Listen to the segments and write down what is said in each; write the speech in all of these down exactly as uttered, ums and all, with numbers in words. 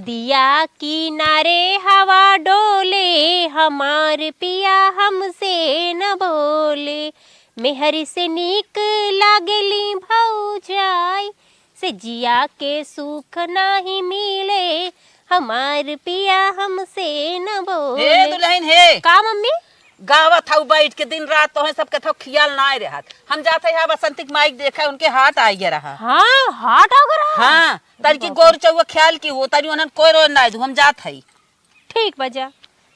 नदिया किनारे हवा डोले, हमार पिया हमसे न बोले। मेहर से नीक लागली भौजाई, से जिया के सुख नाही मिले, हमार पिया हमसे न बोले। हे दुलहिन हे। का मम्मी? गावत हऊ बैठ के दिन रात, तोहे सबके थौ खियाल नाय रहत। हम जात है बसंती के माई के देखे, उनके हार्ट आइ गया रहा। हाँ, हार्ट आ गया रहा? हाँ, तरी की गोर चौवा ख्याल की हो, तरी उन्हन कोई रोन नाय दू, हम जात है। ठीक बा जा।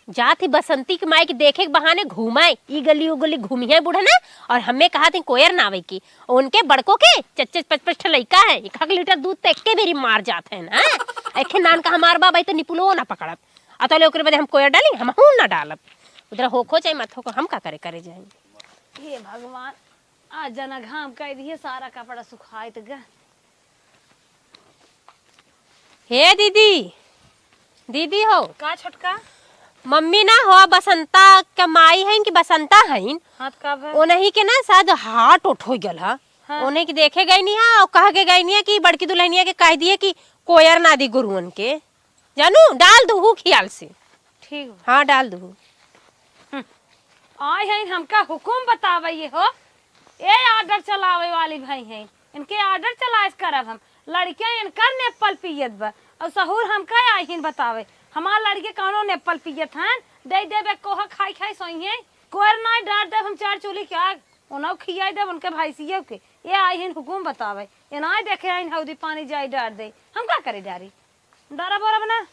जात ही बसंती के माई के देखे के बहाने घूमाए, ई गली उ गली घूमिहे बूढ़ा ना, और हमें कहा थी कोयर ना आवे की। उनके बड़को के चच्चे पच पच ठे लइका है, एक हक लीटर दूध तो एक्के बेरी मार जात है ना। एखे नान का हमार बाबा तो निपुलो ना पकड़त। अतले ओकरे बदे हम कोयर डाली, हमहू ना डालब। उधर होखो चाहे मत होखो, हम का करे, करे जाए। हे भगवान, आज जना घाम कइ दिहे, सारा कपड़ा सुखाइत ग। हे दीदी, दीदी हो। का छोटका? मम्मी ना हो, बसंता के माई हइन कि बसंता हइन? हाँ, त का भय? ओनही के ना शायद हार्ट उठ हो गल ह। हाँ। ओनही के देखे गइनी ह और कह के गइनी ह कि बड़की दुलहनिया के कह दिए कि कोयर ना दी गुरुअन के। जानू, डाल दुहू खियाल से। ठीक बा। हाँ, डाल दुहू। हम्म। आए हैं हमका हुकुम बतावे ये हो। ए ऑर्डर चलावे वाली भाई हैं। इनके ऑर्डर चलाइस करब हम। लड़कियां इनकर नेपल पियत बा। और सहूर हमका आई हिन बतावे। हमार लड़के कौनो नेपल पियत हैं। दे देबे कोहा खाई खाई सोई हैं। कोर नाई डार देब हम चार चूल्ही के आग। उन्हों खियाई देब उनके भैंसियों के। ये आई हिन हुकुम बतावे। ये नाई देखे आइन हौदी पानी जाई डार दे। हम का करे डारी? डरब ओरब ना।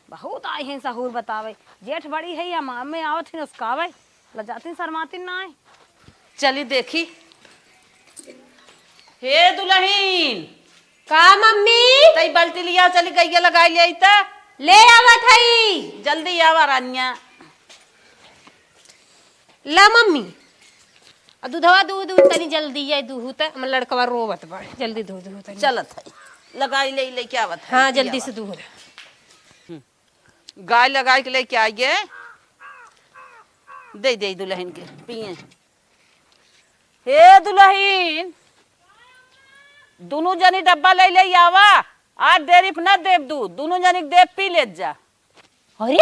बहुत आई हैं सहूर बतावे। जेठ बड़ी है या माँ में आवत ही उसकावे। लजातिन शर्मातिन ना आए। चली देखी। हे दुलहिन। का मम्मी? तई बाल्टी लिया, चली गइया लगाई ले आई त। ले आवत हई। जल्दी आवा रानिया। ला मम्मी, आ दूधवा दूध, दूध तनी जल्दी है, दूहू त हमर लड़कवा रोवत बा, जल्दी दूध, दूध तनी। चलत है, लगाई ले, लेके आवत है, हाँ, पियावा। जल्दी से दूध। हम्म। गाय लगाई के लेके आइए, दे दे दुलहिन के पिए। हे दुलहिन, दुनू जनी डब्बा ले ले आवा, आज डेरी पे न देब दूध, दुनू जनी के देब पी लेत जा। अरे,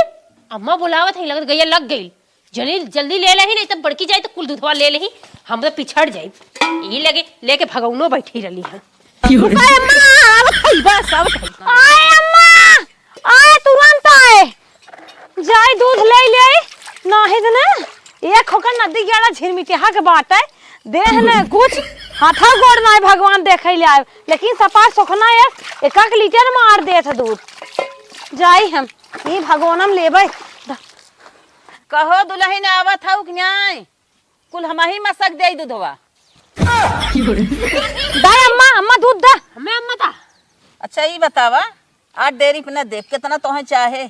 अम्मा बुलावत है, लगत गइया लग गइल। जल्दी, जल्दी ले लेही, नहीं तो बड़की जाई तो कुल दूधवा ले लेही, हम तो पिछड़ जाई। ई लगे लेके भगौनो बैठी रहली है। क्यों रे? आय अम्मा, आवत है, बस आवत है। आय अम्मा, आय तुरंत आय। जाई दूध ले ले, नाही तो ना, एक होकर नदी गेड़ा झिरमिटिया के बाटे, देह ने कुछ हाथा गोड़ नाय भगवान देखे ले आए, लेकिन सपाट सोखना एक, एक, एक लीटर मार देत दूध। जाई हम, ई भगोनम लेबै। द- कहो दुलहिन आवत हऊ कि नाय? कुल हमही मसक देई दूधवा। दा अम्मा, अम्मा दूध दा। हमें अम्मा दा। अच्छा ई बतावा, आज डेरी पे न देब, कितना तोहे चाहे?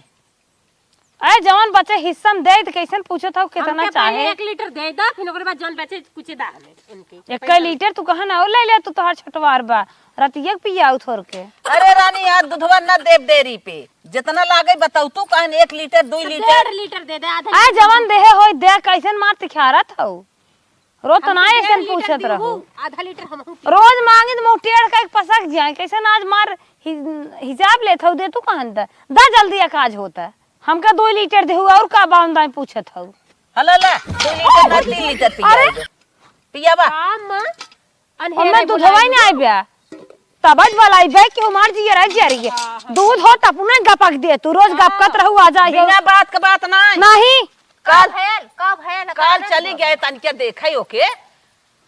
अरे जवन बचे हिस्सा में देई त कैसन पूछत हऊ कितना हमके पहले चाहे? एक लीटर दे दा, फिर ओकरे बाद जवन बचे कुछ दा हमें उनके। एक लीटर तू कहा ना और ले ले, तू तोहार छटवार बा। रतिया के पियाऊ थोर के। अरे रानी, आज दूधवा न देब डेरी पे। जितना लागे बताऊ तू, कहन एक लीटर, दुई तो लीटर। डेढ़ लीटर दे दे, आधा आ लीटर जवन देहे होई दे, कैसन मार तिखारत हऊ? रोज तो ना एक ऐसन लीटर पूछत दीहू, रहू। आधा लीटर हमहू पी रोज मांगी तो मुंह टेढ़ कइके पसक जाए। कैसन आज मार हि-, हिसाब लेत हऊ, दे तू कहन त। दा जल्दी एक आज होता। हमका दुई लीटर देहू और का बाउन दाई पूछत हऊ। हला ला, दुई लीटर ना, तीन लीटर पिया अरे? दो। पियावा। का माँ? अन्हेरे ओमे दूधवा ही बोलाई ना आइबे। तबज वाला आइबे कि हमार जियरा जरिए। हाँ, हाँ। दूध हो तब ना गपक दे, तू रोज हाँ। गपकत रहू, आ जाए हो। बिना बात के बात नहीं। नहीं। काल, काल भयल, का भयल, काल काल चली भयल। गए तनिके देखे ओके।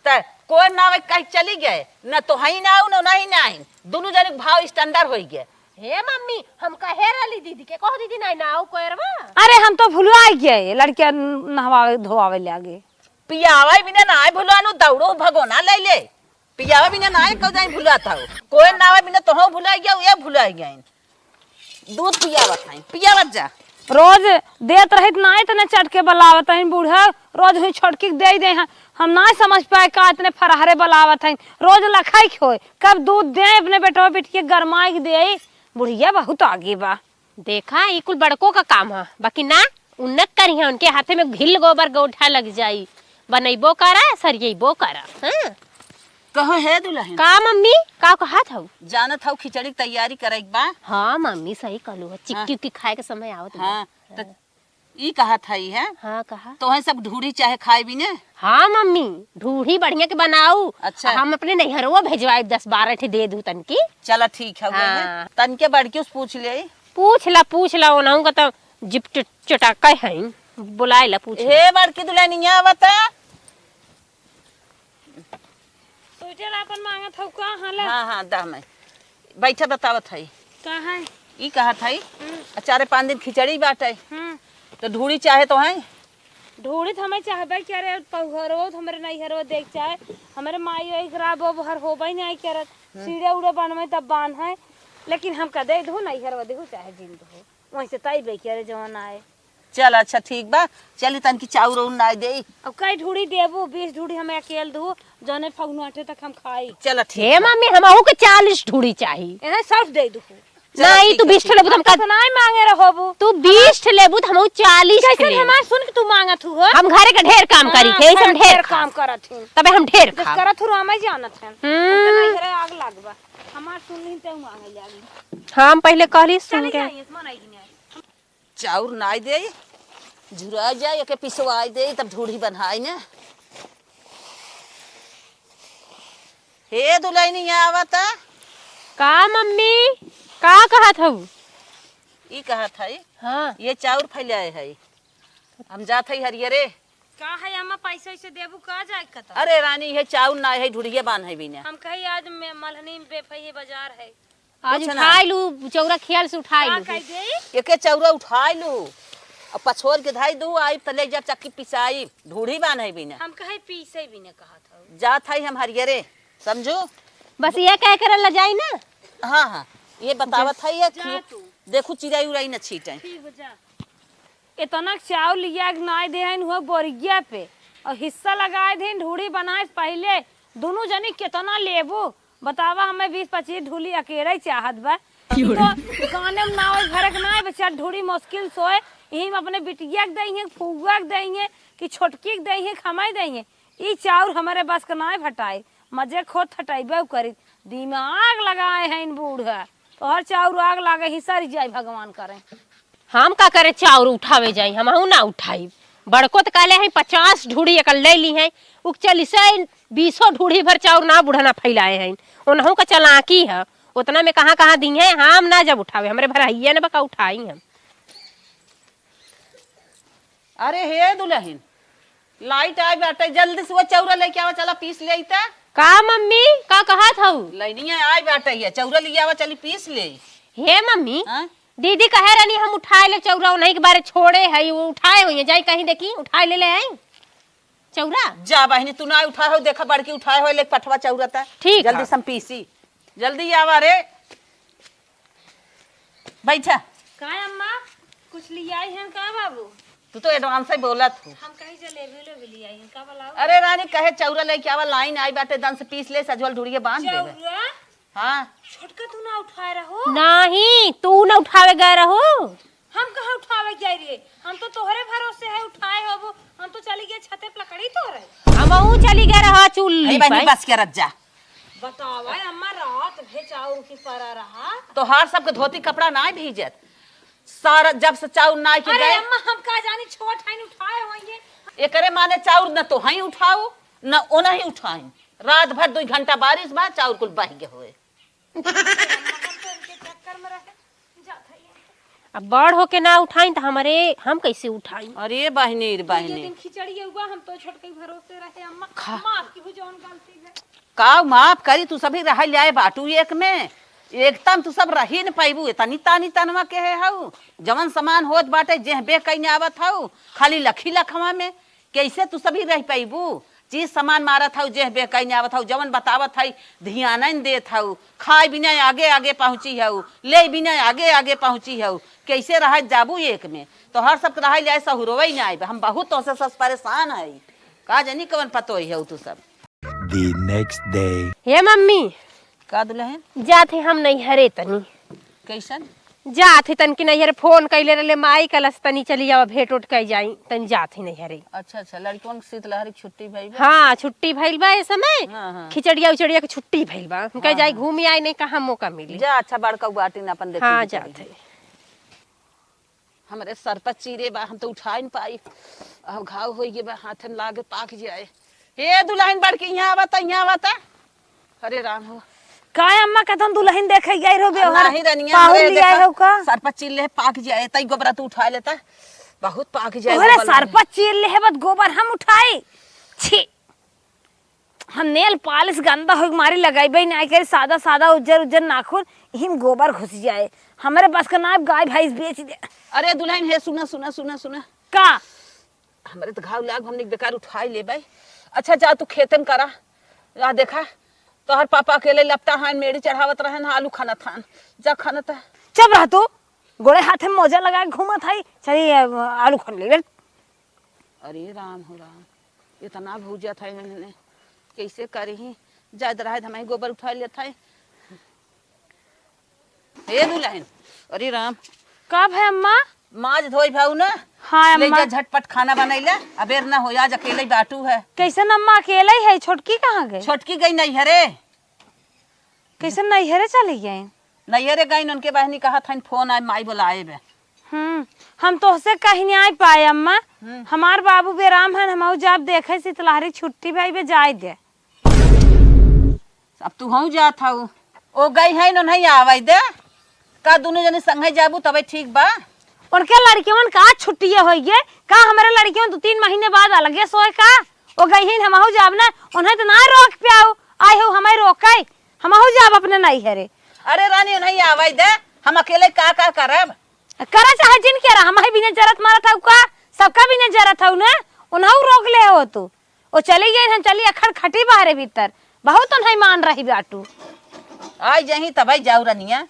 त कोई ना आवे कहीं चली गए, न तो हई ना आऊ, न नहीं ना आई। दोनों जने के भाव स्टैंडर्ड होई गए। हे मम्मी, हम कहे रहली दीदी के, कहो दीदी नहीं ना आऊ कोयरवा। अरे हम तो भुलवा गए, लड़किया नहवावे धोवावे ले आगे। पियावा बिना ना आए भुलवानू, दौड़ो भगोना ले ले। पियावा बिना ना आए, कब जाए भुलवा था। कोई ना आवे बिना तो हम भुला गया, ये भुला गया। दूध पियावत हईं, पियावत जा। रोज देत रहित नाई, इतने चटके बलावत हईं बूढ़ा, रोज हुई छोटकी के दे दे हैं। हम नाई समझ पाए का इतने फरहरे बलावत हईं। रोज लखाई के होए, कब दूध दे अपने बेटवा बेटिया गरमाई के दे। बुढ़िया बहुत आगे बा। देखा, ई कुल बड़को का काम ह, बाकी ना, उन्नत करी है, उनके हाथे में घिल गोबर गोठा लग जाई, बनैबो करा, सरियैबो करा। हाँ। कहो हे दुलहिन। का मम्मी, का कहत हऊ? जानत हऊ खिचड़ी के तैयारी करे के बा। हाँ मम्मी, सही कहलू ह, चिक्की हाँ। उक्की खाए के समय आवत बा। हाँ, त ई कहत हई है। हाँ, कहा। तोहे सब ढूढ़ी चाहे खाए बिने? हाँ मम्मी, ढूढ़ी बढ़िया के बनाऊ। अच्छा। हम अपने नैहरवा भेजवाइब, दस बारह ठे दे दू तनकी। चला ठीक है, वही। हाँ। तनके बड़की से पूछ ले। पूछ ला, पूछ ला, ओनहु का त जिप च-, चटाका है, बुलाए ला, पूछ ला। हे बड़की दुलहिनिया, आवता। स्वेटर आपन मांगत हऊ का? हाँ, ला। हाँ, हाँ, दा मैं। बैठा बतावत हई। का है? ई कहत हई, हम्म। आ चारे पाँच दिन खिचड़ी बाटे। हम्म। तो ढूढ़ी चाहे तो है? ढूढ़ी तो हमें चाहबे करे, पौहरो तो हमरे नैहरो देख चाहे, हमरे माई ओई गरा बोबहर होबे नहीं करत। हम्म। सीढ़े उड़े बनवे तब बांध है, लेकिन हम का दे दू नैहरो देहू चाहे जिन दहू। वैसे तई बे करे जवन आए। चल, अच्छा, ठीक बा। चली, तनकी चाउर उर नाई देई। अब कई ढूढ़ी देबू? बीस ढूढ़ी हमें अकेल दू, जौने फगुन आटे तक हम खाई। चल, ठीक हे बा। मम्मी, हमहू के चालीस ढूढ़ी चाही। एने सौ दे दू। चल, नहीं, ठीक तू है, बीस ठे ठीक लेबू, त बा। हम का तो नाई मांगे रहोबू। तू बीस ठे लेबू, त हमहू चालीस ठे कैसे लेबू। हमार सुन के तू मांगत हू हो? हम घरे के ढेर काम करी हाँ, थे, ऐसे हम ढेर ढेर काम। काम करत हूँ। तबे हम ढेर जब खाब। करत हूँ, हम ही जानत हैं। हम्म। हम तो नहीं घरे आग लागबा। हमार सुन ली, ते मांगे लागी। हम पहले कहली, सुन चली के। जाइए, मन आई नहीं। चाउर नाई देई, झुरा जाए, एके पिसवाई देई, तब ढूढ़ी बनाई ने। हे दुलहिनिया, आवता। का मम्मी, का कहत हऊ? ई कहत हई, हाँ। ये चाउर फैलाए हई, हम जात हई हरियरे। का है अम्मा, पैसे वैसे देबू का जाए कतौ? अरे रानी, ये चाउर ना है, ढुढ़िया बांध है बिना। हम कही आज में मलहनी में बेफैये बाजार है। आज कुछ ना। उठाई लू, चौरा खियाल से उठाई का लू। कह दे? एके चौरा उठाई लू, अब पछोर के धाई दू, आई त ले जा चक्की पिसाई, ढूढ़ी बांध है बिना। हम कहे पीसे बिना कहत हऊ। जात है हम हरियरे, समझू? बस ये कह कर ल जाई ना। हाँ, हाँ, ये बतावत है ये जा कि तू। देखू चिड़ाई उड़ाई न छीटे। ठीक बा, जा। एतना चाउर लिया के नाय देहन हुआ बोरिया पे, और हिस्सा लगाए देहन ढूढ़ी बनाए से पहिले। दुनू जनी केतना लेबू? बतावा, हमें बीस पच्चीस ढूढ़ी अकेले ही चाहत बा। क्यों रे? तो गाने में नावे भरे के नाय बच्चा, ढूढ़ी मुश्किल सोए, यही में अपने बिटिया के देइहे, फुआ के देइहे, कि छोटकी के देइहे, खमाई देइहे। ई चाउर हमारे बस के नाय भटाई, मजे खोत हटाइबे करी। दिमाग लगाए हैं इन बूढ़ा, तोहर चाउर आग लागे ही सर जाए भगवान करे। हम का करे चाउर उठावे जाई, हमहू ना उठाई। बड़को त कहले हैं पचास ढूढ़ी एक ले ली हैं, उक चली से बीसो ढूढ़ी भर चाउर ना बूढ़ा ना फैलाए हैं। उनहू का चलाकी है, उतना में कहाँ कहाँ दी हैं, हम ना जब उठावे, हमरे भर हइये न बका उठाई हम। अरे हे दुलहिन, लाइट आइ बाटे, जल्दी से वो चौरा लेके आवा, चला पीस ले आइता। का मम्मी, का कहत हऊ? लइनिया आइ बाटे, ये चौरा लिया आवा, चली पीस ले। हे मम्मी, हाँ? दीदी कहे रहनी हम उठाए ले चौरा, उन्हीं के बारे छोड़े है, वो उठाए हुई है, जाई कहीं देखी, उठाए ले ले आई चौरा। जा बहिनी, तू ना उठाए हो, देखा बड़की उठाए हो, ले पठवा चौरा ता। ठीक जल्दी है। से हम पीसी, जल्दी आवा रे। बैठा। का अम्मा, कुछ लियाई हैं का बाबू? तू तो advance ही बोलत हो। हम कहीं जलेबी उलेबी लियाई हैं का, बोलाओ? अरे रानी, कहे चौरा लेके आवा, लाइन आई बाटे, दन से पीस ले, सजवल ढूढ़िए बांध देबे। चौरा? हाँ। छोटका तू ना उठाए रहो? नहीं, तू ना उठावे गए रहो। हम कहाँ उठावे गए रहे? हम तो तोहरे भरोसे है, उठाए होबो। हम तो चली गए छते पे लकड़ी तोड़े। हमहू चली गए रहो चूल्ही अरे बहनी, पे। बस करत जा। बतावा अम्मा, रात भे चाउर की परा रहा। तोहार सबके धोती कपड़ा नाय भीजत। सारा जब से चाउर नाय के अरे गए। अम्मा, हम का जानी, छोट हईन, उठाए होइए। एकरे माने चाउर न तोहई उठाऊ, न ओनही उठाई। रात भर दुई घंटा बारिश बा, चाउर कुल बह गए होए। अम्मा, हम तो इनके चक्कर में रहे। अब बड़ होके ना उठाई त हमरे, हम कैसे उठाई? अरे बहिनी रे ये बहिनी। दिन खिचड़ी हुआ, हम तो छोटके भरोसे रहे अम्मा। खा। माफ की हो जौन गलती है। का माफ करी, तू सभी रह जाए बाटू एक में, एकदम तू सब रही न पाइबू। इतनी तानी तनवा के है हऊ, जवन समान होत बाटे जेह बे कहीं आवत हऊ, खाली लखी लखवा में। कैसे तू सभी रह पइबू? चीज सामान मारत हऊ, जेह बे कहीं आवत हऊ, जवन बतावत हई, धियान न देत हऊ, खाए बिना आगे आगे पहुँची हऊ, ले बिना आगे आगे पहुँची हऊ, कैसे रह जाबू एक में? तोहर सब रह जाए सहुरवे न आइब, हम बहुत तोहसे सस परेशान हई, का जानी कवन पतोई हऊ तू सब। The next day। हे मम्मी, का दुलहिन? जात है हम नैहरे तनी। कैसन? जात ही तनकी नैहर, फोन कइले रहले माई, कलस तनी चली आवा, भेंट ओट कइ जाई, तनी जात ही नैहरे। अच्छा, अच्छा, लड़कवन के शीतलहरी के छुट्टी भइल बा? हाँ, छुट्टी भइल बा ए समय। हाँ, हाँ। खिचड़िया उचड़िया के छुट्टी भइल बा। हम कहे हाँ, जाई हाँ। घूमी आई, नहीं कहाँ मौका मिली। जा, अच्छा, बड़का बाटी न अपन देखी हाँ, जात है। हमरे सर पर चीरे बा, हम तो उठाई न पाई। अब घाव होइ गए बा, हाथे में लागे पाक जाए। हे दुल्हन बड़की, यहाँ आवा त, यहाँ आवा त। अरे राम हो। काय अम्मा, कतन दुल्हन देखे गई रहो बेवहार? नाही रनिया, पाहुन हमरे ले आए देखा, हो का? सर पर चीर ले, पाक जाए, तई गोबरा तू उठा लेता। बहुत पाक जाए तोहरे गोबर सर लागे। पर चीर ले है, बस गोबर हम उठाई। छी। हम नेल पालिश गंदा होइके मारे लगाइबे नाहीं करी, सादा सादा उज्जर उज्जर नाखून, इही में गोबर घुस जाए। हमरे बस का नाहीं, गाय भैंस बेच दे। अरे दुल्हन, हे सुना, सुना, सुना, सुना। का? हमरे त घाव लाग, हमने बेकार उठाई लेबे। अच्छा जा तू खेते में करा, जा देखा, तोहर पापा अकेले लपटा हन, मेड़ी चढ़ावत रहन, आलू खनत हन, जा खनत। चुप रह तू, गोड़े हाथे में मोजा लगाए घूमत हई, चली आलू खन लेबे। अरे राम हो राम, इतना भूजत है इन्हें, कैसे करी? जाए दराहे, हम ही गोबर उठा लेत है। हे दुल्हन, अरे राम। का भय अम्मा? माज धोई भाऊ ना। हाँ ले अम्मा। जा, झटपट खाना बनैले, अबेर ना हो, आज अकेले ही बाटू है। कैसन अम्मा अकेले ही है? छोटकी कहाँ गई? छोटकी गई नैहरे। कैसे नैहरे चली गई? नैहरे गई, उनके बहनी कहा था, फोन आए, माई बुलाए बे। हम्म, हम तोहसे कहीं नहीं आए पाए अम्मा। हम्म। हमार बाबू बेराम हन, हम जाब देखे शीतलहरी छुट्टी भाई बे जाए दे। अब तू हूँ जात हऊ, ओ गई है, उन्हें आवे दे। का दुनू जनी संगे जाबू तबे ठीक बा? उनके लड़कियन का छुट्टिए होई गे? का हमरे लड़कियन दू तीन महीने बाद अलगे सोए का? ओ गई हैं, हमहू जाब ना, उन्हें तो ना रोक पाऊ, आई हो हमें रोके, हमहू जाब अपने नैहरे। अरे रानी, उन्हें आवे दे, हम अकेले का का करब? करा चाहे जिन करा, हम ही बिना जरत मरत हऊ का? सबका बिना जरत हऊ ना, उन्हें रोक ले हो तू। ओ चली गई, हम चली अखड़ खटी बाहरे भीतर, बहुत उन्हें मान रही बाटू। आई जही तबे जाऊ रनिया।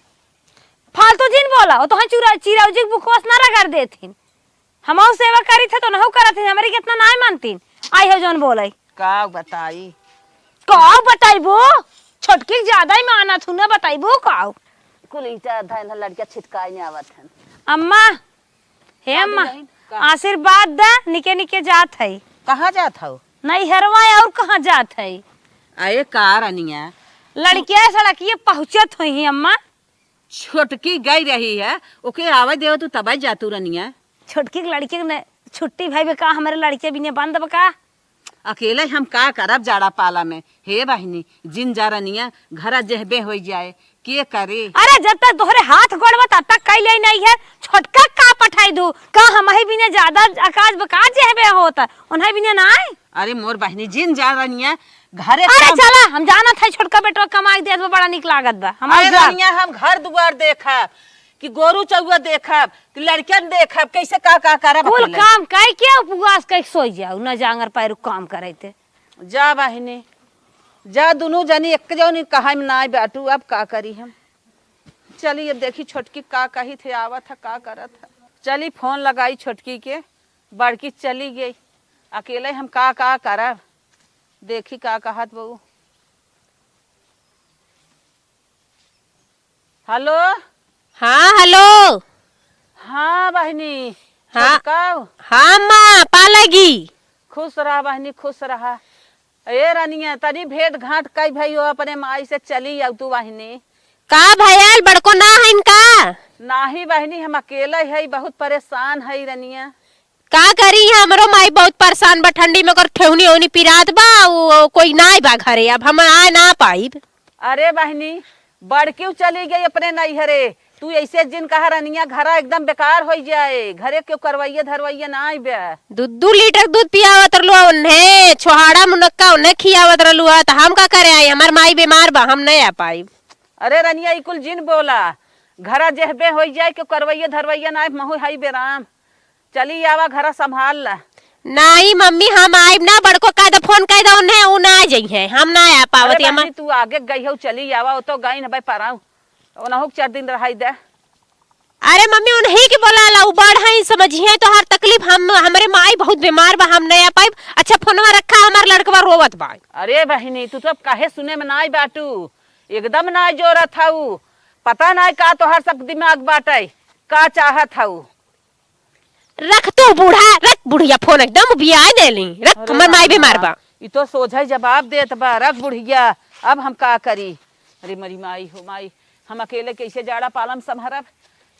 फालतू जिन बोला, ओ तोहन चूरा, चिरौजी के बुकवास ना रगड़ देथिन। हमहू सेवा करी थे तो नहू करत हिन, हमरी कितना नाय मानतीन। आई हो जौन बोले। का बताई? का बताइबो? छोटकी के ज्यादा ही मानत हूँ ना, बताइबो का? कुल ईटा धैन लड़किया छिटकाई नहीं आवत हन। अम्मा, हे का अम्मा, दुल्हन? का? आशीर्वाद दा, निके निके जात है। कहाँ जात हौ? नैहरवा और कहाँ जात है? अरे का रनिया? लड़किया सड़किए पहुँचत हुई है अम्मा। छोटकी गई रही है, ओके आवे देव तू तबे जातू रनिया। छोटकी के लड़की के न-, छुट्टी भई बे का, हमरे लड़के बिने बंद बा का? अकेले हम का करब जाड़ा पाला में? हे बहिनी, जिन जा रनिया, घरा जेहबे होई जाए, के करे? अरे जब तक तोहरे हाथ गोड़वा तब तक कैले नहीं है, छोटका का पठाई दू? का हमही बिने ज्यादा अकाज बा का जेहबे होत, उन्हें बिने ना आए? अरे मोर बहिनी, जिन जा रनिया, घरे अरे काम चला, हम जानत है छोटका बेटवा कमाई देत बा, बड़ा निक लागत बा। हम अरे जा। रनिया, हम घर दुआर देखब, कि गोरू चौआ देखब, कि लड़कन देखब, कैसे का का करब कुल अकेले। काम कई के उपवास कई सोई जाऊ, ना जांगर पैरू काम करे ते। जा बहिनी, जा दुनू जनी एक जौनी कहाई में नाई बाटू, अब का करी हम। चली अब देखी छोटकी का कही थे, आवत है, का करत है। चली फोन लगाई छोटकी के, बड़की चली गई, अकेले हम का का करब, देखी का कहत बहू। हेलो। हाँ, हेलो। हाँ बहिनी, हाँ। छोटकाऊ। हाँ माँ, पा लगी। खुश रहा बहिनी, खुश रहा। ए रनिया, तनी भेंट घाट कई भई हो, अपने माई से चली आऊ तू बहिनी। का भयल, बड़को ना हइन का? नाही बहिनी, हम अकेले है, बहुत परेशान है रनिया। का करी, हमरो माई बहुत परेशान बा, ठंडी में ओकर ठेहुनी ओहुनी पिरात बा, उ, कोई नाई बा घरे, अब हम आ ना पाइब। अरे बहिनी, बड़कियो चली गई अपने नैहरे, तू ऐसे जिन कहा रनिया, घरा एकदम बेकार होई जाए, घरे केहू करवैया धरवैया नाई बे। दू दू लीटर दूध पियावत रहलू हा उन्हें, छोहाड़ा मुनक्का उन्हें खियावत रहलू हा, त हम का करे आई, हमार माई बीमार बा, हम नहीं आ पाइब। अरे रनिया, ई कुल जिन बोला, घरा जेहबे होई जाए, केहू करवैया धरवैया नाई, महू हई बेराम। चली आवा, घरा संभाल ला। नाई मम्मी, हम आइब ना, बड़को कह दे, फोन कह दे उन्हें, उ ना आ जइहें, हम ना आ पावत अरे हमा- बहिनी, तू आगे गई हो, चली आवा, वो तो गई न भाई पराऊ, उनहु के चार दिन रहाई दे। अरे मम्मी, उन्हीं के बोला ला, उ बड़ हैं, समझिहें तोहार तकलीफ। हम, हमरे माई बहुत बीमार बा, हम नहीं आ पाइब। अच्छा, फोनवा रखा, हमार लड़कवा रोवत बा। अरे बहिनी, तू तो काहे सुने में नाई बाटू, एकदम नाई जोरत हऊ। पता नाहीं का तोहार सब दिमाग बाटइ, का चाहत हऊ? रख तू बूढ़ा, रख बुढ़िया फोन एकदम बियाह देली, रख अरे हमर माई राम, बीमार राम। बा। ई तो सोझा ही जवाब देत बा, रख बुढ़िया, अब हम का करी? अरे मरी माई हो माई, हम अकेले कैसे जाड़ा पालम संभरब?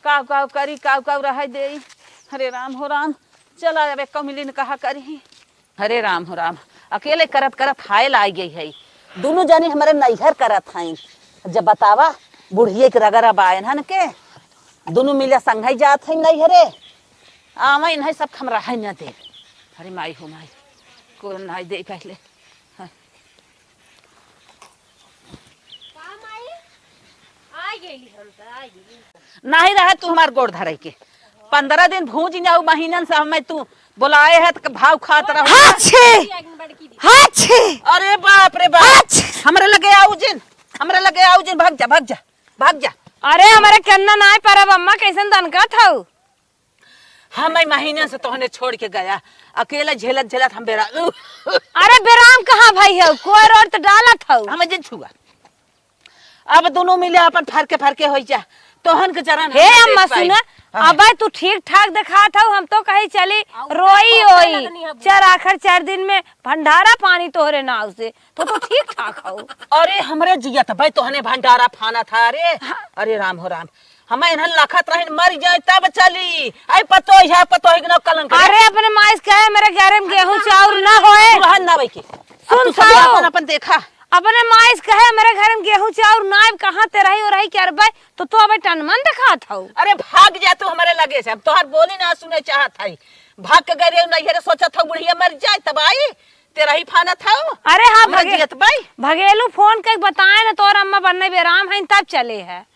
काव काव करी, काव काव रहइ देई। अरे राम हो राम, चला अब एक मिलिन कहा करी। अरे राम हो राम, अकेले करत करत हाय लाग गई है। दुनू जनी हमरे नैहर करत हईं। जब बतावा, बुढ़िए के रगरा बायन हन के, दुनू मिले संघई जात हईं नैहरे। आवा इन्हें सब हम रहइ न दे। अरे माई हो माई, कोन नाई दे पहले। हाँ। का माई? आ गइली हम त, आ गइली। नाहीं रहा तू हमार गोड़ धरइ के। पन्द्रह दिन भूंज जाऊ महीनन से हमें तू बोलाए है त भाव खात रहो। हाछे! बड़की दी। हाछे! अरे बाप रे बाप! हाछे! हमरे लगे आऊ जिन, हमरे लगे आऊ जिन, भाग जा, भाग जा, भाग जा। अरे हमरे कन्ना नाहीं परब अम्मा, कैसन दनकत हऊ? हम ई महीने से तोहने छोड़ के गया, अकेला झेलत झेलत हम बेरा-, अरे बेराम कहाँ भई हऊ? कोई रोड त डालत हऊ। हमें जिन छुआ। अब दुनू मिले अपन फरके फरके होई जा। तोहन के जरन हे हम ना अम्मा, देख पाई। सुना, हाँ। अबे तू ठीक ठाक देखात हऊ, हम तो कही चली आऊ रोई तो ओई। लगनी है। चार आखिर चार दिन में भंडारा पानी तोहरे नाव से, तो तो ठीक ठाक हऊ। अरे हमरे जियत बे तोहने भंडारा फाना था रे। हाँ। अरे राम हो राम, हम इन्हन लखत रहिन मर जाए तब चली। आई पतोह है, पतोह के नाव कलंक रे। अरे अपने माई से कहे मेरे घर में गेहूं चाउर ना होए। दुल्हन ना बइके। सुन अब तू सब तो। अपन, अपन देखा। अपने माई से कहे मेरे घर में गेहूं चाउर ना आए, कहाँ ते रही हो रही करबे, तो तू अबे टनमन देखात हऊ। अरे भाग जा तू हमरे लगे से, हम तोहर बोली ना सुने चाहत हई। भाग के गए रहे नैहरे, सोचत हऊ बुढ़िया मर जाए तब आई, ते रही फानत हऊ। अरे हाँ, हमरा भगे-, जियत बई। भगेलू फोन कइ बताए ना तोर अम्मा बन्ने बेराम हईन तब चले है।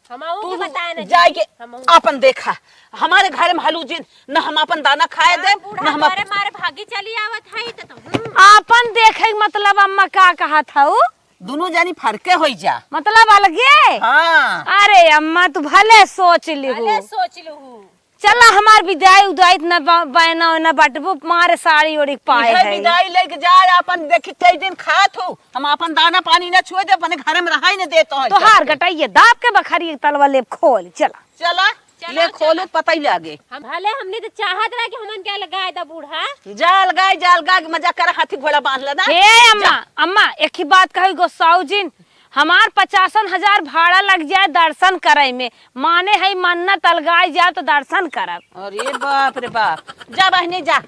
हम आहू तू के बताए ना जाए जी, के हम आहू। आपन देखा, हमारे घर में हलू जिन, न हम आपन दाना खाए हाँ, देब, बूढ़ा न हम आप- तोरे मारे भागी चली आवत है, त, त, हम्म। आपन देखे के मतलब अम्मा का कहत हऊ? दुनू जानी फरके होई जा। मतलब अलगे? हाँ। अरे अम्मा, तू भले सोच लिहू। भले सोच लिहू। चला, हमार विदाई उदाई न ब-, बहना ओना बटबू, मारे साड़ी ओढ़ी के पाए इहे है। विदाई लेके जाए, आपन देखी कई दिन खात हो, हम आपन दाना पानी न छुए दे, अपने घर में रहाई न देत हो। तोहार गटइये दाब के बखरी एक तलवा लेब खोल, चला। चला, चला, ले चला। खोलू, पता ही लागे। हम भले हमने तो चाहत रहा कि हमन के अलगाए दा बूढ़ा। जा अलगाए, जा अलगाए, मजा कर, हाथी घोड़ा बांध लेना। हे अम्मा, जा। अम्मा, एक ही बात कही गोसाऊ जिन, हमार पचासन हजार भाड़ा लग जाए दर्शन करे में, माने है मन्नत अलगाए जाए तो दर्शन करब। अरे बाप रे बाप, जा बहिनी जा,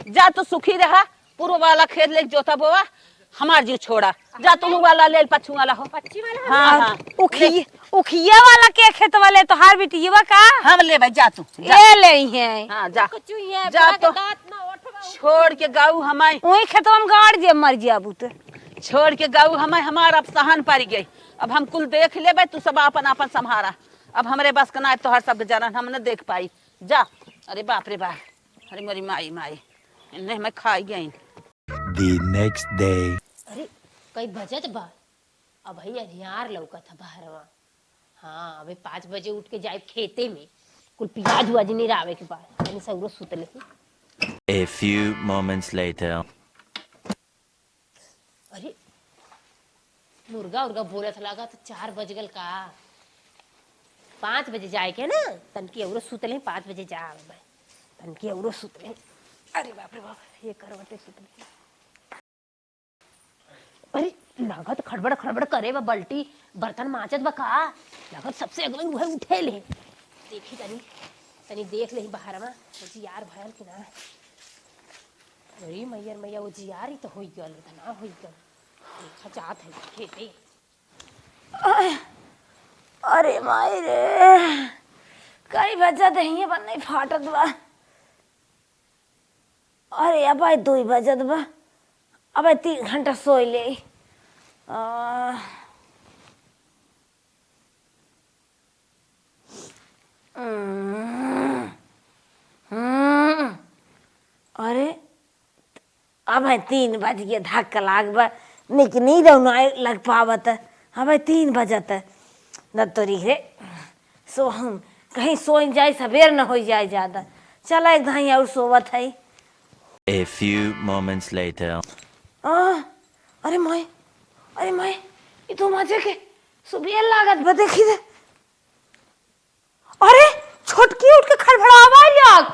जा तू सुखी रहा, पूर्व वाला खेत लेके जोता बोवा, हमार जीव छोड़ा, जा तू वाला ले, पच्छू वाला हो। पच्छी वाला हो? हाँ, हाँ। उखिए, उखिए वाला के खेत वाले तोहार बिटियवा का? हम लेबे, जा तू, जा। ए ले हैं। हाँ, जा। कुछ ये जा बुढ़ा के तो। दांत ना उठवा। छोड़ के गाऊ हमाई। वही खेतवा में गाड़ जे मर जाबू तो। छोड़ के गाऊ हमें, हमार अब सहन पारी गई। अब हम कुल देख लेबे, तू सब आपन आपन संभारा। अब हमरे बस के ना, तोहर सब जरन हम न देख पाई। जा। अरे बाप रे बाप, अरे मोरी माई, माई, इन्हें हमें खाई गई। The next day. अरे, कई बजत बा? अबही अन्हियार लउकत ह बहरवा। हाँ, अबे पाँच बजे उठ के जाइब खेते में, कुल पियाज उआज निरावे के बा। तनी सौरो सुतले ही। A few moments later. अरे, मुर्गा उर्गा बोलत लागत, चार बज गल का? पाँच बजे जाए के ना, तनकी औरो सुतले ही, पाँच बजे जा आवे मैं। तनकी औरो सुतले ही। अरे बाप रे बाप, ये करवटे सुतले ही। अरे, लागत खड़बड़ खड़बड़ करे बा, बल्टी बर्तन मांजत बा का? लागत सबसे अगवे उहे उठे ले। देखी तनी, तनी देख लेही बहरवा, उजियार भयल कि ना। अरे मैया रे मैया, उजियार ही तो होई गल, इतना होई गल। देखा जात है खेते। अरे माई रे, कई बजा दहिए पर नहीं फाटत बा। अरे, अबे दुई बजत बा, अबे तीन घंटा सोई ले। आ, हम्म, हम्म, अरे, अबे तीन बज गया, धक्का लाग बा, निक नींद ना लग पावत, अबे तीन बजत, न तोरी रे। सो हम कहीं सोई जाई, सबेर न होई जाई ज्यादा। चला एक धाई और सोवत है। A few moments later. आ, अरे माई, अरे माई, ई तो माजे के सुबेर लागत बा, देखी दे। अरे, छोटकी उठ के खड़बड़ावा लाग।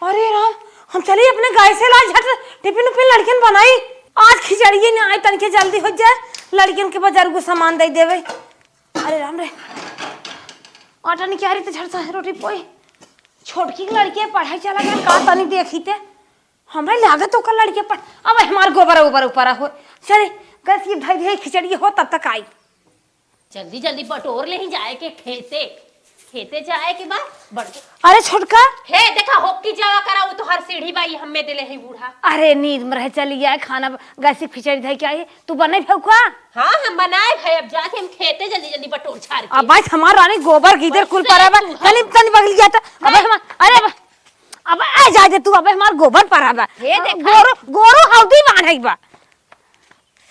अरे राम, हम चली अपने गाय से लाई झट टिफिन उफिन लड़कियन बनाई। आज खिचड़िए न आई, तनके जल्दी होइ जाए, लड़कियन के बाजार को सामान दइ देवे। अरे राम रे, आटा निकाली तो झट से रोटी पोई। छोटकी के लड़के पढ़ाई चला गया का, तनी देखी ते। हमरे लागत ओकर लड़के पढ़, अब हमार गोबर ओबर ऊपर हो। चली, गैस की धई धई खिचड़ी हो, तब तक आई। जल्दी जल्दी बटोर लेही जाए के खेते, खेते जाए के बा। बड़ अरे छोटका। हे देखा, होकी जावा करा, उ तोहार सीढ़ी बा, ई हम्मे देले है बूढ़ा। अरे नींद में रहे, चली आए, खाना ब-, गैस की खिचड़ी धई के आई, तू बनई भऊ का? हाँ, हम बनाए भाई, अब जाके हम खेते जल्दी जल्दी बटोर छार के। अब भाई हमार रानी गोबर की इधर कुल बस परा बा, तू तनी, तनी बगल गया था। अबे नहीं। हमार, अरे अब, अब आ जा दे तू, अबे हमार गोबर परा बा। हे देखा। गोरू, गोरू हौदी बांधई बा।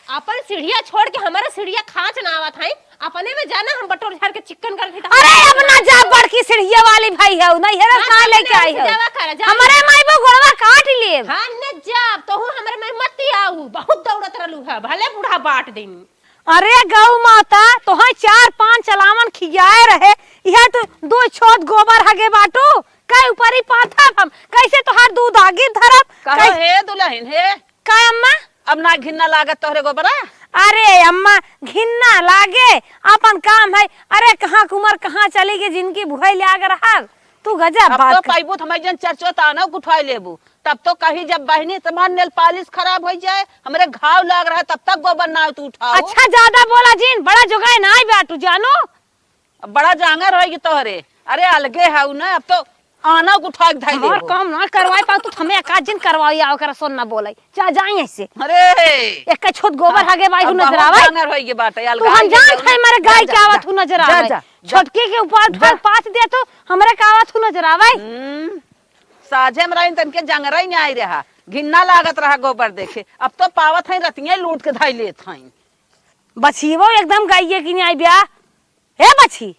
अपन सीढ़िया छोड़ के हमारा सीढ़िया खांच ना आवत है, अपने में जाना हम बटोर झाड़ के चिक्कन कर देता। अरे अब ना जा, बड़की सीढ़िया वाली भाई है, नहीं है ना, हाँ, ना लेके आई है। जावा करा, जा। हमारे माई वो गोड़वा काट लेब। हाँ, न जा, तो हूँ हमारे में मत आऊ, बहुत दौड़त रहलू है, भले बूढ़ा बाट दिन। अरे गौ माता, तोहे चार पांच चलावन खियाए रहे, यह तो दो छोट गोबर हगे बाटू, कई ऊपरी पाथब हम, कैसे तोहार दूध आगे धरब? कहो कै- हे दुल्हन हे, का अम्मा? अब ना घिन्ना लागत तोहरे गोबरा? अरे अम्मा, घिन्ना लागे, अपन काम है। अरे कहाँ कुमार कहाँ चली गई, जिनकी भुआई लाग रहल। तू गजब अब बात तो कर। पाइबू तो हमारी जन चर्चो ताना उठवाई लेबू। तब तो कही जब बहनी तुम्हार नेल पालिश खराब होइ जाए, हमरे घाव लाग रहा, तब तक गोबर ना तू उठाओ। अच्छा ज्यादा बोला जिन, बड़ा जोगाए ना आई बाटू जानो। अब बड़ा जांगर होइगी तोहरे। अरे अलगे हऊ ना, अब तो आना उठा के धई हमार देबो। काम ना करवाए पाऊ, तू हमें एकाध दिन करवाई, आओ करा सोन ना बोलाई। जा जाई ऐसे। अरे! एक छोट गोबर हाँ, हगे बाई हूँ अब नजर बहुत आवे। जांगर होइगी बाटे, तू अलगा हम ही जानत गई है, हमारे जा, गाय जा, के आवत जा, हूँ नजर जा, आवे। जा, जा। छोटकी के ऊपर जा। उठा पाथ दे तू, हमरे का आवत हूँ नजर आवे। हम्म, साझे में रही तनके जंगरा ही नहीं आई रहा, घिन्ना लागत रहा गोबर देखे। अब तो पावत है रतिये लूट के धाई लेत हैं। बछियो एकदम गाइए की नहीं आई ब्या। हे बछी,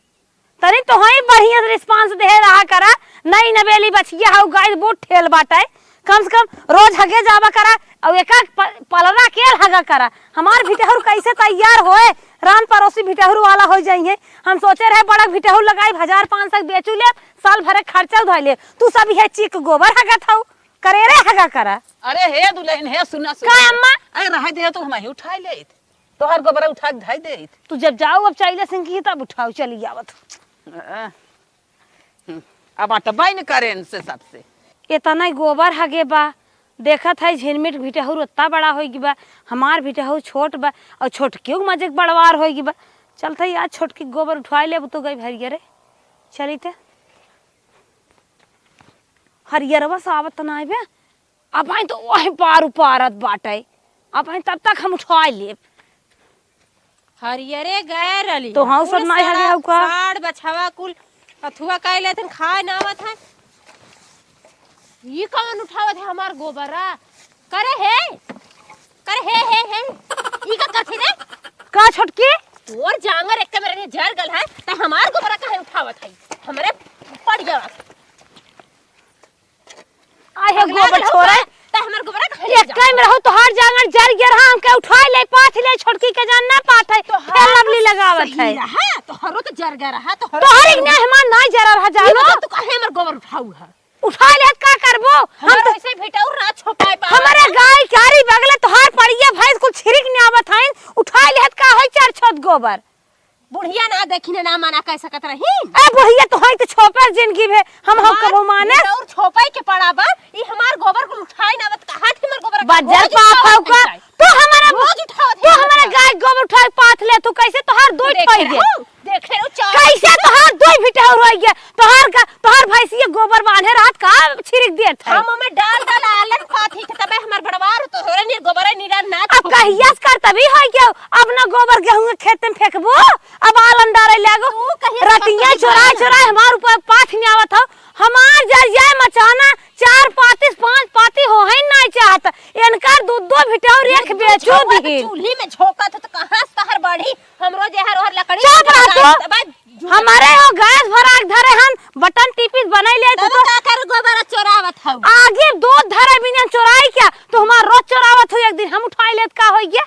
तनी तोहई बढ़िया से response देहे रहा करा। नई नवेली बछिया हऊ, गाय बहुत ठेल बाटे। कम से कम रोज हगे जावा करा, अउ एका प-, पलरा के हगा करा। हमार भिटहुर कैसे तैयार होए, रान परोसी भिटहुर वाला होइ जाइए। हम सोचे रहे बड़ा भिटहुर लगाई, हजार पाँच सौ बेचू ले, साल भरे खर्चा उधाई ले। तू सब यह चिक गोबर हगत हऊ, करेरे हगा करा। अरे हे दुल्हन, हे सुना, सुना। का अम्मा? अरे रहे दे, तो हम ही उठाई लेइत। तोहर गोबरा उठा के धई देइत। तू जब जाऊ अब चाइले सिंह की तब उठाऊ, चली आवत। अ, हम्म, अब अटबाई न करे इनसे सबसे। इतना ही गोबर हगे बा, देखत है झिनमिट भिटहुर उतना बड़ा होई गी बा, हमार भिटहुर छोट बा, और छोटकियो के मजे के बड़वार होई गी बा। चलत है आज छोटकी गोबर उठवाई लेब तो गई हरियरे। चली ते हरियरवा से आवत त ना आइबे। अबहीं तो वही पार उपारत बाटे, अबहीं तब तक हम उठवाई लेब। हरियरे गए रहली तो हैं। हाँ, सब कुल नाई हगे सारा हउ का? साड़ बछवा कुल अथुआ कइ लेथिन, खाए ना आवत है। ई कौन उठावत है हमार गोबरा? करे हे, करे हे, हे, हे। ई का करथी रे? का छोटकी? तोर जांगर एक मेरे जर गल है, त हमार गोबरा काहे उठावत है? हमरे पड़ गया। आए हे पगला गोबर गेल छोरा। हऊ का? त हमर गोबरा कहाँ ले एक जाओ? काई में रहू, तोहार जांगर जर गया रहा, हमके उठाई ले, पाथ ले, छोटकी के जान ना पात है। तोहार फेर लवली तो लगावत सही है। रहा, तोहरो तो जर गया रहा, तोहरो तोहर तो एक ने हमार नाई जरा रहा, ई जानो। बता, तू काहे हमर गोबर उठाऊ है? उठाई लेत का करबो? हम हमर तो वैसे भिटौर ना छोपाए पावा। हमरे गाय, चारी बगले तोहार पड़िया भैंस कुल छिरिक ने आवत हईन, उठाई लेत का होई चार छोट गोबर? बुढ़िया ना देखी ने ना मना कह सकत रही। ए बुढ़िया तो हई तो छोपर जिंदगी भे, हम हो हाँ, कबो माने। और छोपाई के पड़ा बा, ई हमार गोबर कुल उठाई ना, बत कहाँ थी हमार गोबर का बज्जर रोज पाप उठावत हऊ का? है। तू हमारा, रोज उठावत तू है हमारा हमार। गाय गोबर उठाई पाथ ले, तू कैसे तोहार दू देखे ठोई दे? रहू, देखे रहू, चार कैसे तोहार दू भिटौर होई गया? तोहार का, तोहार भैंसिया गोबर बांधे रहत का छिरिक देत है? हम ओमे डाल डाल आलन खात ही, तबे हमार बड़वार तो होरे निर गोबरे निरा ना अब थोपी। कहिया से कर तभी होई गया? अब ना गोबर गेहूं के खेत में फेंकबो, अब आलन डारे लागो। तू कहिया से रतिया कर तभी चोराए होई ना। चोराए हमार ऊपर पाथ में आवत हो। हमार जरिया मचाना चार पाती से पांच पाती हो है नहीं चाहत। इनकर दू दो भिटौर एक दू बेचो झोंका तो दिहिन। चूल्ही में झोंकत हो तो कहाँ से तहर बढ़ी? हमरो जे हर ओहर लकड़ी चुप रह तू। तब जू- हमारे हो गैस भरा के धरे हन, बटन टिपी बनाई ले तू तब तो। का कर गोबर चोरावत हऊ? आगे दूध धरे बिना चोराई क्या? तो हमार रोज चोरावत हो, एक दिन हम उठाई लेत का होई गया?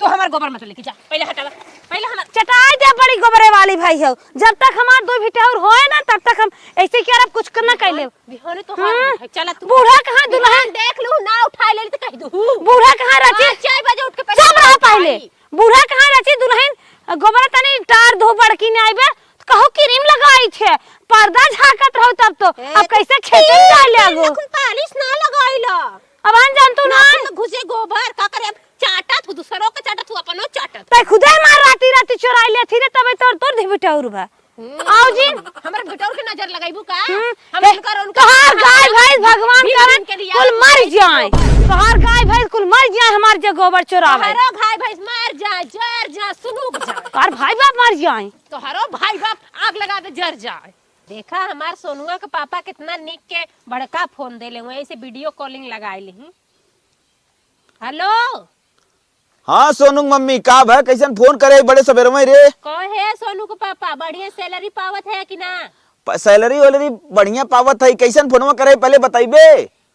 तू हमार गोबर मत लेके जा, पहले हटावा, पहले हमार चटाई दे बड़ी गोबरे वाली भाई। जब तक हमार दो भिटौर होए ना, तब तक हम ऐसे क्या, अब कुछ करना कह ले। बिहाने तो हम्म। हाथ उठाए, चला तू। बूढ़ा कहाँ बिहान दुल्हन? देख लू, ना उठाए ले तो कह दू। बूढ़ा कहाँ रची? हाँ, चार बजे उठ के पहले चुप रहा पहले। उठाई। बूढ़ा कहाँ रची दुल्हन? गोबर तनी टार धो बड़की ने आइबे, तो कहो क्रीम लगाई छे, पर्दा झाँकत रहो तब तो। ए, अब तो कैसे खेते में जाए ले आगो? नाखून पालिश ना लगाई ला। अब हम जानतू ना। नाखून में घुसे गोबर, का करे? अब चाटत हूँ, दूसरों के चाटत हूँ, अपनो चाटत। तै खुदे हमार राती राती चोराई लेथी रे, तबे तोर, तोर धी बिटौर बा। हम्म, आओ जी। हमरे बिटौर के नजर लगाइबू का? हम्म, हम ए, उनकर, उनकर तोहार गाय भैंस भगवान भीख करे, मांग के लिया कुल मर जाए। तोहार गाय भैंस कुल मर जाए, हमार जे गोबर चोरावे। तोहरो गाय भैंस मर जाए, जर जाए, सुनुक जाए। तोहार भाई बाप मर जाए। तोहरो भाई बाप आग लगा दे, जर जाए। देखा हमार सोनुआ के पापा कितना निक के बड़का फोन देले हुए, ऐसे वीडियो कॉलिंग लगाए लिही। हेलो। हाँ सोनू के मम्मी, का भा, कैसन फोन करे बड़े सबेर में रे? कहे सोनू के पापा, बढ़िया सैलरी पावत है कि ना? प-, सैलरी वैलरी बढ़िया पावत है, कैसन फोनवा करे पहले बताइबे?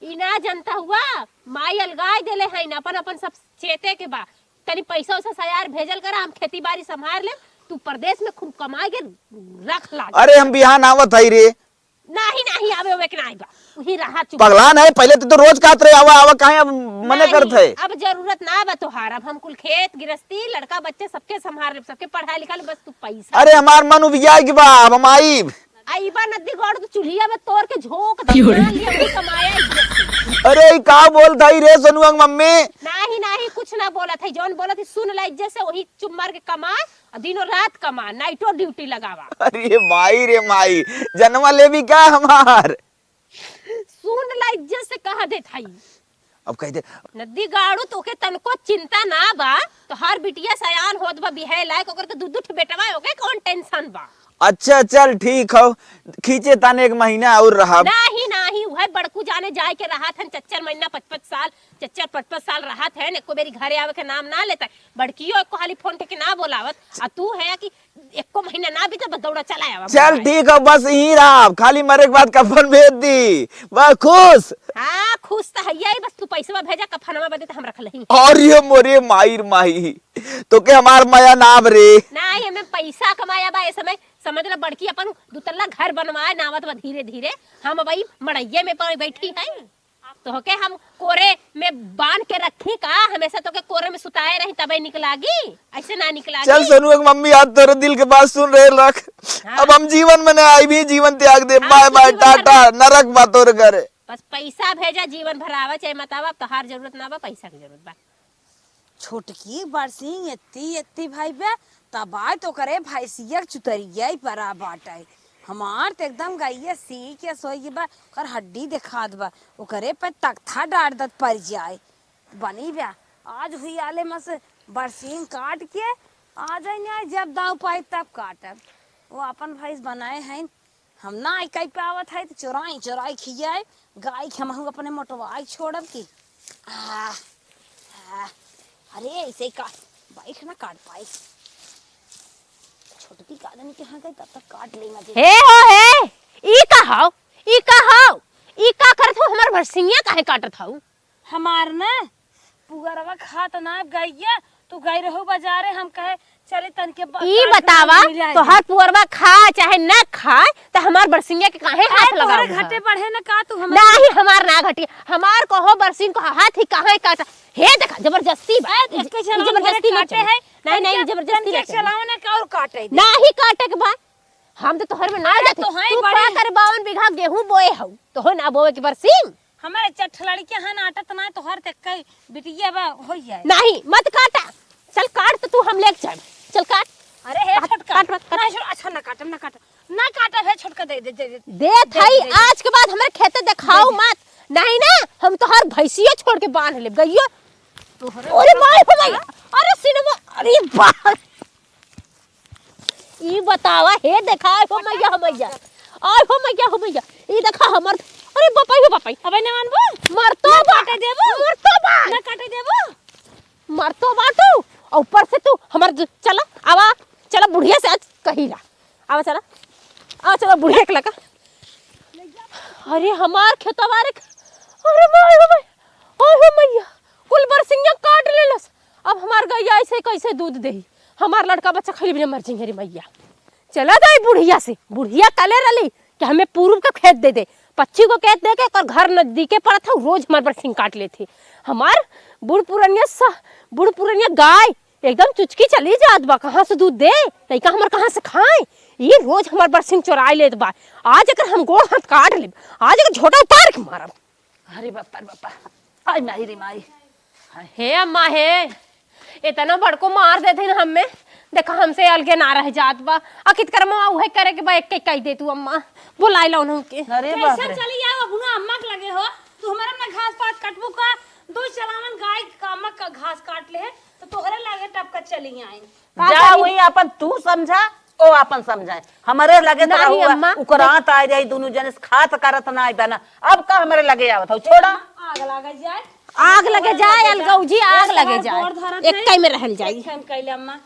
ई ना जनता हुआ, माई अलगाई देले है ना, अपन अपन सब चेते के बा। तनी पैसा वैसा सयार भेजल करा, हम खेती बाड़ी संभार लेब, तू परदेस में खूब कमाए के रख ला। अरे हम बिहान आवत हई रे। नाही, नाही, आवे, ओवे के नाही बा। उही रहा चुप। पगला नाही, पहले तो, तो रोज कहत रहे, आवा, आवा, काहे अब मने नाही, करत है? अब जरूरत ना बा तोहार, अब हम कुल खेत गिरस्ती, लड़का बच्चे सबके संभार लेब, सबके पढ़ाई लिखाई लेब, बस तू पैसा। अरे हमार मन उबियाए के बा, अब हम आइब। आइबा नदी गोड़ तो चुल्हिया में तोड़ के झोंक दे, क्यों रे? ना लिया, वही कमाया ही। अरे ई का बोलत हई रे सोनुआ के मम्मी? नाही, नाही, कुछ ना बोलत है, जौन बोलत है सुन ला इज्जत से, वही चुप मार के कमा, आ दिनों रात कमा, नाइटो ड्यूटी लगावा। अरे माई रे माई, जनवा लेबी का हमार? सुन ला इज्जत से कह देत हई। अब कह दे। नदी गाड़ू तोके तनको चिंता ना बा, तोहार बिटिया सयान होत बा बिहाए लायक, ओकर तो दू दू ठो बेटवा, ओके कौन टेंशन बा? अच्छा चल ठीक हौ, खींचे ताने एक महीना और रहब। नाही, नाही, उहे बड़कू जाने जाए के रहत हन, चच्चर महीना पच पच साल, चच्चर पच पच साल रहत हन, एको बेरी घरे आवे के नाम ना लेता। बड़कियो एको हाली फोन करके ना बोलावत, आ तू है कि एको महीना ना बीते, बस दौड़ा चला आवा चल घरे। ठीक हौ, बस यहीं रहब, खाली मरे के बाद कफन भेज दी, बस खुश। हाँ, खुश तो है ही, बस तू पैसवा भेजा, कफनवा बदे तो हम रख लही। अरे मोरे माई रे माई, तोके हमार मया ना आब रे। नाही, एमे पैसा कमाया बा, ए समय समझ ला, बड़की अपन दुतल्ला घर बनवाए नावत बा धीरे धीरे। हम अब ई मड़ैये में प-, बैठी है, तोहके हम कोरे में बांध के रखी का? हमेशा तोके कोरे में सुताए रही तबे निक लागी, ऐसे ना निक लागी। चल सोनू, एक मम्मी आज तोरे दिल के बात सुन रहे रख। हाँ। अब हम जीवन में ना आई भी, जीवन त्याग दे। हाँ, बाय तू बाय, जीवन भर टाटा, ना। नरक बा तोरे घरे। बस पैसा भेजा, जीवन भर आवा चाहे मत आवा, अब तोहार जरूरत ना बा, पैसा के जरूरत बा। छोटकी बरसिंग एत्ती एत्ती भई बे, तब आए तो करे भैंसिया के चुतरिया ही परा बाटे। हमार तो एकदम गइया सी के सोई बा, ओकर हड्डी देखात बा, ओकरे पे तख्ता डार दत परि जाए। बनी बे, आज हुई आले मस बरसिंग काट के आ जाए, जब दाव पाई तब काटब। वो अपन भैंस बनाए हैं, हम ना आई कई पावत है, तो चोराई चोराई खियाए, गाय के हमहू अपने मोटवाई छोड़ब की। आ, आ, अरे, ऐसे ही का, बाइक ना काट पाई। छोटकी का जानी कहाँ गई, तब तक काट लेना जे। हे हो हे, ई का हौ, ई का हौ, ई का करत हौ, हमार बरसिंगिया काहे काटत हौ? हमार ना पुअरवा खात ना गइया, तू गई रहू बाजारे, हम कहे चले तनके ब-, ई काट के बतावा, मिला दे। तोहार पुअरवा खाए चाहे ना खाए, त हमार बरसिंगिया के काहे हाथ लगावा? तोहरे घटे बढ़े ना का तू हमार? नाही, हमार ना घटी, हमार कहो बरसिंग को हाथ ही काहे काटा? हे देखा, जबरदस्ती बा। ए, ई, एक के ई चलाओ जबरदस्ती मत काटे चलो। है, नहीं, नहीं, तनके, जबरदस्ती तनके ना चलो। चलाओ ना का और काटे दे। नाही काटे के बा। हम तो तोहर में ना अरे, जाते। तो हैं तू बड़े। का करे बावन बीघा गेहूं बोए हऊ? तोहो ना बोए के बरसिंग? हमारे चट्ठ लड़के हैं ना, आटत ना, तोहर ते कई बिटिया बा, होई जाए। नहीं, मत काटा। चल काट तो तू हम लेके जाए। चल काट। अरे हे काट, छोटका। काट, काट, काट। नहीं, छोड़, अच्छा ना काटम, ना काटम। ना काटम, हे छोटका, दे, दे, दे, दे। दे दे, थाई, दे, दे। आज के बाद हमरे खेते देखाओ दे, दे। मत। नहीं ना, हम तोहर भैंसियो छोड़ के बांध लेब, गइयो। तोहरे अरे बाप रे। अरे सिनेमा, अरे बाप। ई बतावा, हे देखा, आय हो मैया, हो मैया, आय हो मैया, हो मैया, ई देखा हमर, अरे बापाई, हो बापाई, अबे ना मानबो? मरतो ना बा, काटे देबो? मरतो बा, ना काटे देबो? मरतो बा तू, और ऊपर से तू हमर ज-, चला, आवा, चला बुढ़िया से आज कही ला, आवा चला, आवा चला बुढ़िया के लगा। अरे हमार खेतवा रे, अरे माय हो माय, ओए हो मैया, कुल बरसिंगा काट लेलस। अब हमार गइया ऐसे कैसे दूध देही? हमार लड़का बच्चा खइले बिना मर जाइए रे मैया। चला जाए बुढ़िया से, बुढ़िया कले रली कि हमें पूरब का खेत दे दे, पच्छी को खेत दे के, ओकर घर नजदीके पड़त है, रोज हमार बरसिंग काट लेत है। हमार बूढ़ पुरनिया स-, बूढ़ पुरनिया गाय एकदम चुचकी चली जात बा, कहाँ से दूध दे, लइका हमार कहाँ से खाए? ये रोज हमार बरसिंग चोराई लेत बा। आज अगर हम गोड़ हाथ काट लेब, आज अगर झोटा उतार के मारब। अरे बापा रे बापा, हाय माई रे माई। हे अम्मा हे, इतना बड़को मार देते हैं हमें, देखा हमसे अलगे ना रह जात बा। आ कित कर अम्मा उहे करे के बा, एक के कह दे तू अम्मा, बुलाई ला उन्हों के। अरे बाप कैसे रे। चली आओ अपना अम्मा के लगे हो, तू हमारा ना घास पात कटबू का, दो चलावन गाय का अम्मा का घास काट ले है, तो तोहरे लागे टपका चली आई। का जा करी? वही अपन तू समझा, ओ अपन समझाए। हमरे लगे तो नहीं रहू, अम्मा। उकरात आए रही, दोनों जने से खात करत ना आए बना। अब का हमरे लगे आवत हो, छोड़ा। आग लगे जाए। आग लगे जाए, अलगौजी, आग लगे जाए। गोड़ धरत एक है। कई में रहल जाई। एक हम कहले अम्मा,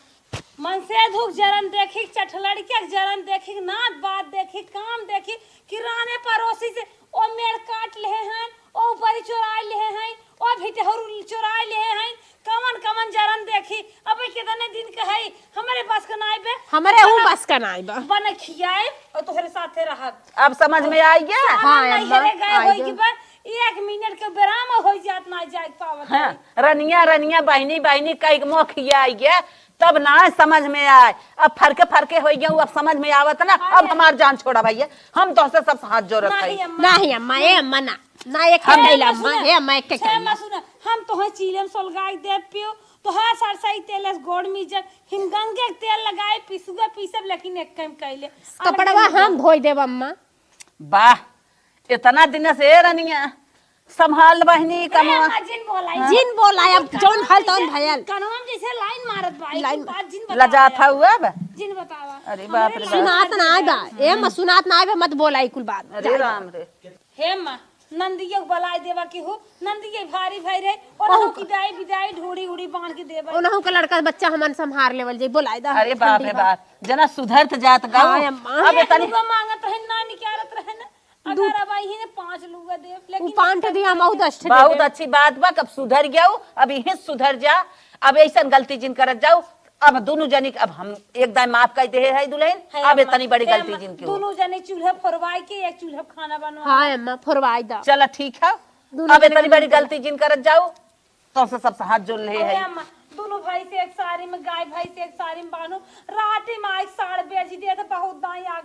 मन से धूप जरन देखी, चठलड़िया के जरन देखी, नात बात देखी, काम देखी, किराने पड़ोसी से ओ मेड़ काट लेहे हैं, ओ बरी चोराई लेहे हैं, ओ भिटहर चोराई लेहे हैं, कवन कवन जरन देखी। अबे कितने दिन के है, हमरे बस के नाई बे। हमरे हूँ बस के नाई बा। बन खियाए और तोहरे साथे रहत। अब समझ में आई गया? हाँ, अम्मा, गए आई होई गया। कि बा, एक मिनट के बेराम हो जात ना जाए पावत हाँ, है। रनिया, रनिया, बहिनी, बहिनी, कई के मोह खिया आई गया, तब ना समझ में आए। अब फरके, फरके हो गया, अब समझ में आवत ना। हाँ, अब हमार जान छोड़ा भैया, हम तोहसे सब हाथ जोड़त नहीं, है। अम्मा। नहीं अम्मा, ए अम्मा ना, ना एक हम कैला अम्मा, सुना, ए अम्मा एक कैला। अम्मा सुना, हम तोहे चीलम सोलगाई दे पियो, तोहार सरसई तेल से गोड़ मीजब, हिम गंगे के तेल लगाए, पिसुआ पीसब, लेकिन एक काम कैले। कपड़वा हम धोई देब अम्मा। वाह, इतना दिन से ए रनिया संभाल बहिनी कमवा। अम्मा, जिन बोलाई। हाँ। जिन बोलाई, अब जौन भल तौन भयल। कनवा में जैसे लाइन मारत बा, एक लाइन बात जिन बतावा लजात यार। हऊ अब। जिन बतावा। अरे बाप रे बाप। सुनात ना आए बा, ए अम्मा सुनात ना आए बा, मत बोलाई कुल बात। अरे राम रे। हे अम्मा, नंदिया के बलाई देवा की हो, नंदिया भारी भाई रहे, और ओहू की दाई बिदाई ढोड़ी उड़ी बांध के देवा। उनहु का लड़का बच्चा हमन संभार लेवल जाई, बोलाई दा। अरे बाप रे बाप, जना सुधरत जात गाओ। हाँ, अम्मा। अब एक तनी लुगा मांगत रहे, ना निकारत रहे ना। अगर अब आई है ना पाँच लुगा देव, लेकिन उ पाँच ठे दिया, हम बहुत दस ठे बहुत देवे। अच्छी बात बा, अब सुधर गया हो, अब यही सुधर जा, अब ऐसन गलती जिन करत जाओ। अब दोनों जनी के अब हम एक दाई माफ कर दे है दुल्हन, है अब अम्मा, इतनी बड़ी है गलती अम्मा, जिन की हो। दोनों जने चूल्हा फोरवाई के एक चूल्हा खाना बनवा। हाँ अम्मा, फोरवाई दा। चला ठीक है, दोनों अब जने इतनी बड़ी मिलके गलती जिन करत जाओ, तो से सबसे हाथ जोड़ ले अरे है। अम्मा, दोनों भाई से एक साड़ी में, गाय भाई से एक साड़ी में बांधो, राते में एक साड़ बेची दे तो बहुत दाई आग